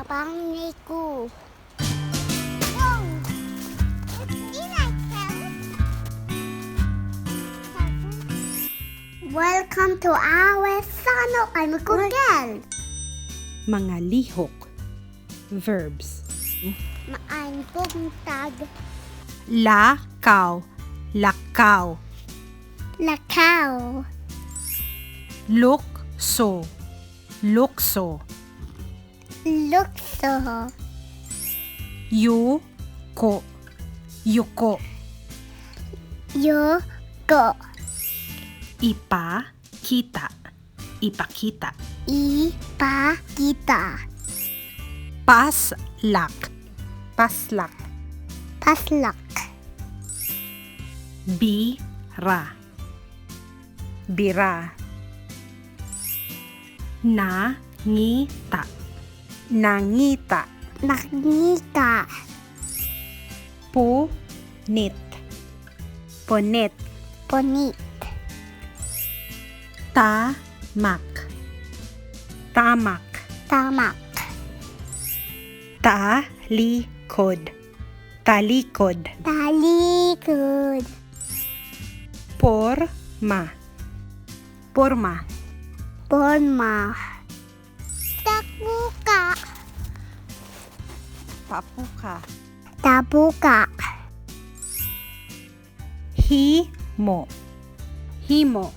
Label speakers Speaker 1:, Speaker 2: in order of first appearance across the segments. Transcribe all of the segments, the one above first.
Speaker 1: Tabang Nico. Whoa! It's Welcome to our channel. I'm Google.
Speaker 2: Mga lihok. Verbs.
Speaker 1: Maayong buntag.
Speaker 2: Lakaw. Lakaw.
Speaker 1: Lakaw.
Speaker 2: Lukso. Lukso.
Speaker 1: Lukso.
Speaker 2: Yuko. Yuko.
Speaker 1: Yuko.
Speaker 2: Ipakita. Ipakita.
Speaker 1: Ipakita.
Speaker 2: Paslak. Paslak.
Speaker 1: Paslak.
Speaker 2: Bira. Bira. Nangita. Nangita.
Speaker 1: Nangita.
Speaker 2: Punit. Punit.
Speaker 1: Punit.
Speaker 2: Tamak. Tamak.
Speaker 1: Tamak.
Speaker 2: Talikod. Talikod.
Speaker 1: Talikod.
Speaker 2: Porma. Porma.
Speaker 1: Porma. Tapuka.
Speaker 2: Tapuka.
Speaker 1: Tapuka.
Speaker 2: Himo. Himo.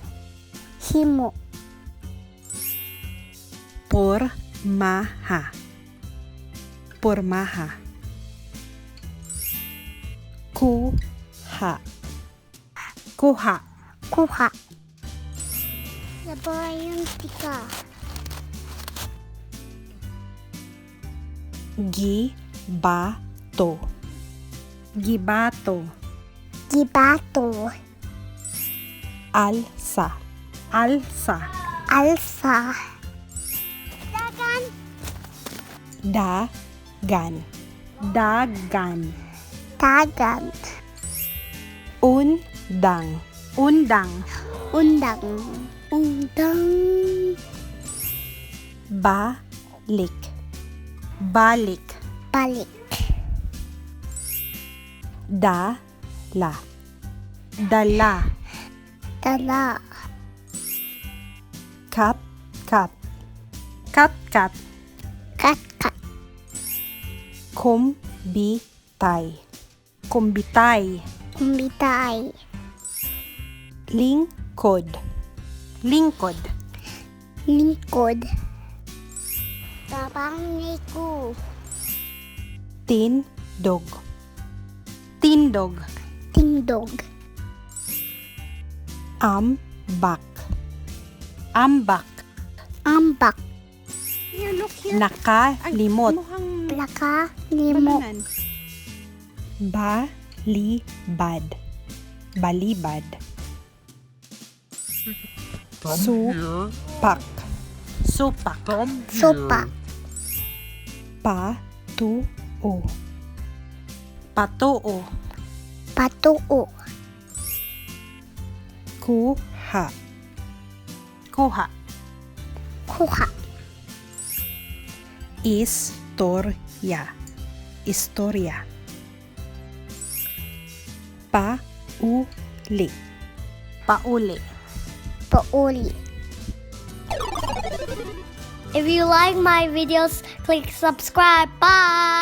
Speaker 1: Himo.
Speaker 2: Pormaha. Pormaha. Kuha. Kuha.
Speaker 1: Kuha. Labayon tika.
Speaker 2: Gibato. Gibato.
Speaker 1: Gibato.
Speaker 2: Alsa. Alsa.
Speaker 1: Alsa. Dagan.
Speaker 2: Dagan. Dagan.
Speaker 1: Dagan.
Speaker 2: Undang. Undang.
Speaker 1: Undang. Undang.
Speaker 2: Balik. Balik.
Speaker 1: Balik.
Speaker 2: Dala. Dala.
Speaker 1: Dala.
Speaker 2: Kat kat. Kat kat.
Speaker 1: Kat kat.
Speaker 2: Kumbitay. Kumbitay.
Speaker 1: Kumbitay.
Speaker 2: Lingkod. Lingkod.
Speaker 1: Lingkod. Tabang niku.
Speaker 2: Tindog. Tindog.
Speaker 1: Tindog.
Speaker 2: Ambak. Ambak.
Speaker 1: Ambak.
Speaker 3: Here, look here.
Speaker 2: Nakalimot.
Speaker 3: Mukhang
Speaker 1: Laka limo.
Speaker 3: bananan.
Speaker 2: Balibad. Balibad.
Speaker 4: Come here.
Speaker 2: Supak. Supak.
Speaker 4: Come here.
Speaker 1: Sopa.
Speaker 2: Patuo. Patuo.
Speaker 1: Patuo.
Speaker 2: Kuha. Kuha.
Speaker 1: Kuha.
Speaker 2: Istorya. Istorya. Pauli. Pauli.
Speaker 1: Pauli. If you like my videos, click subscribe. Bye!